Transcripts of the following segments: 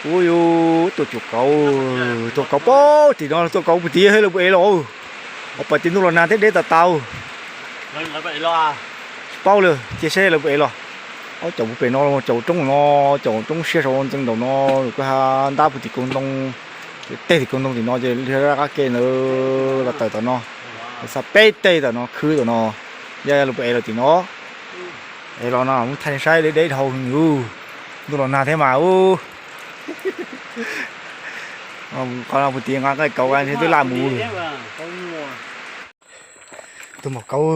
Ua yus tuaj cuam kauv, tuaj kauv pab tim no, tuaj kauv puag tim lawm puas ev los. Ho pais tim ntuj los nag thiab deb tas tas. Tsis paub li, cia seb lawv puas ev los. Ob caum puag pem no, caum roob no, caum roob siab saud ntxeev nraum no, lawv kuj ha ntab puag tim kaug ntoo, tej tim kaug ntoo tim no ces rov qab ke ntawd los tawm tom no, xa peb teg tom no khwb tom no, yog lawv puas ev los tim no. Ev los no muab thaij saib deb deb dhau yus, ntuj los nag thiab mas ub. Qhov no puag tim nqa nqaij kauv ntshe twb laj mus. Tus maum kauv,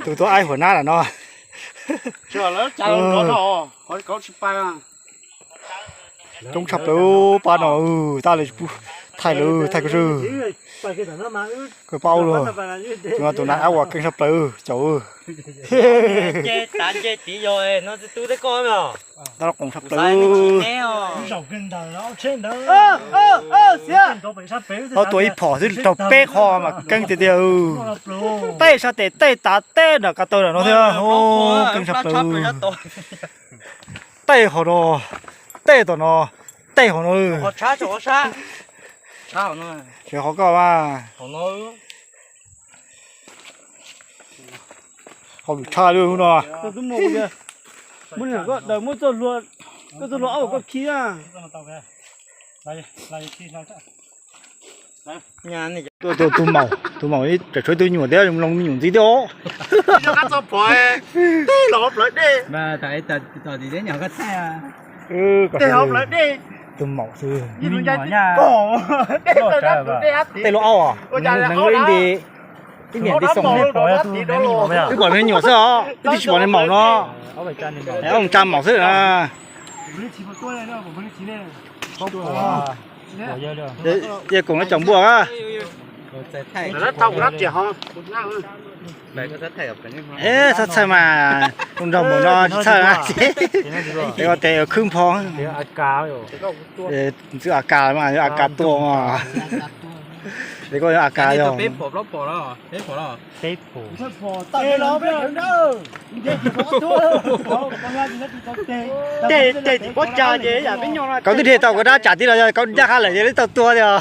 tus tuaj aib huam nab lawm no. Coob tshaj plaws pab no, tab lawv tsis pub thaij lawm, thaij koj tswj. Koj pab ub luag, tus no tus nab ab uas keej tshaj plaws caum. Tab lub qoos tshaj plaws. Ob tuam ib phom xwb raug peb qho mas keej tiag tiag. Tej sab tes tej tav tej nram ko taw nram no thiab, keej tshaj plaws. Tej hauv no, tej tom no, tej hauv no. Tsis qhov koj mas. Qhov lwm tshaj lub no. Koj txoj hlua, koj txoj hlua aub koj khi na. Tus maum, tus maum ib tsam tshuav ib tug me nyuam thiab, zoo me nyuam ntxiv thiab os. Tus maum xwb. Tej lub aub, neeg ib nti, ib niam ib txiv xwb. Twb pom me nyuam xwb os, twb tsis pom niag maum no. Ob tsa maum xwb. Yawg koom no caum npua. Txhob txhawj mas, zoo nraug mus no tsis txhawj na. Tes khwb npho, ntxwv a kas mas, a kas tua mas. Tes koj a kas yog. Kauv twb dhia tau koj dab tsam tib los yog kauv ncaj qha lawm yog li tau tua tiag.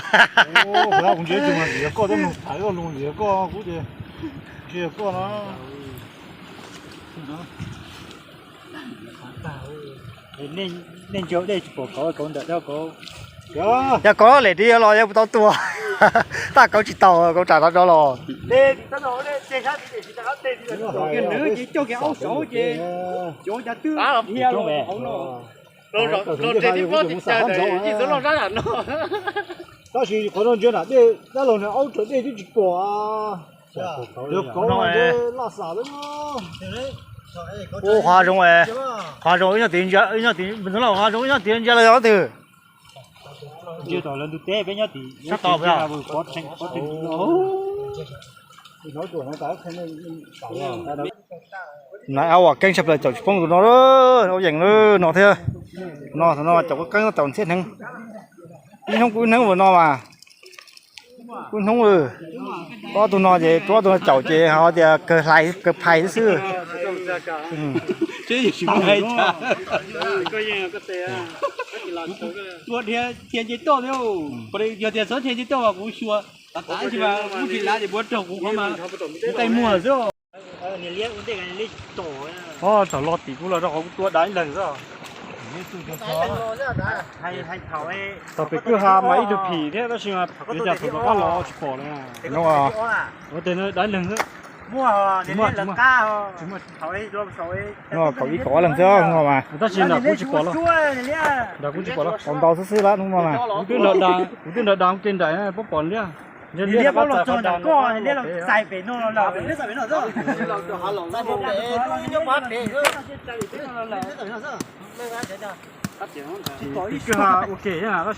Yog kauv lem ris los yog puas tau tua. Tab kauv tsis tau, kauv tsam rov rov los. Tab sis qhov no ntsia nram dej dab laug no aub raws dej twb tsis pom. Yog kauv no laj xam lawm. Ua qhov zoo, qhov zoo ib nyuag tid, ib nyuag tid, qhov zoo ib nyuag tid ntsia los yog twg. Sab tod. Nab ab uas keeb tshaj plaws caum tsis poob tus no, ua yees no thiab. No no caum keeb caum ntxhiab hneev. Ib hnub kuj ib hnub ua no mas. Kuj hnub lawm. Ob tug no ces rub ob tug no caum ces ho tias kawg hlais kawg phais xwb. Tua dhia cia nce toj thiab, yog tias txhob cia nce toj mas kuv xyuas tav tav sis mas kuv tsis lav ces puav raug kuv qhov mas kuv qe muag xwb. Tam los tim kuv los rau qhov kuv tua dab ib leeg xwb. Thaum pem kwj ha mas ib tug phim thiab tab sis mas yog cas thaum rov qab los tsis pom lawm. Ua tes dab ib leeg xwb. Kaum ib kaum ob leeg xwb mas. Tab sis nram kuv tsis pom los, nram kuv tsis pom los, tau ntau xwb xwb lawm hnub no mas. Kuv twb nram das kuv ke nraim pob pom liab. Liab pob los txog nram koj, liab los txais pem no los lawm. Kwj ha ua ke tab sis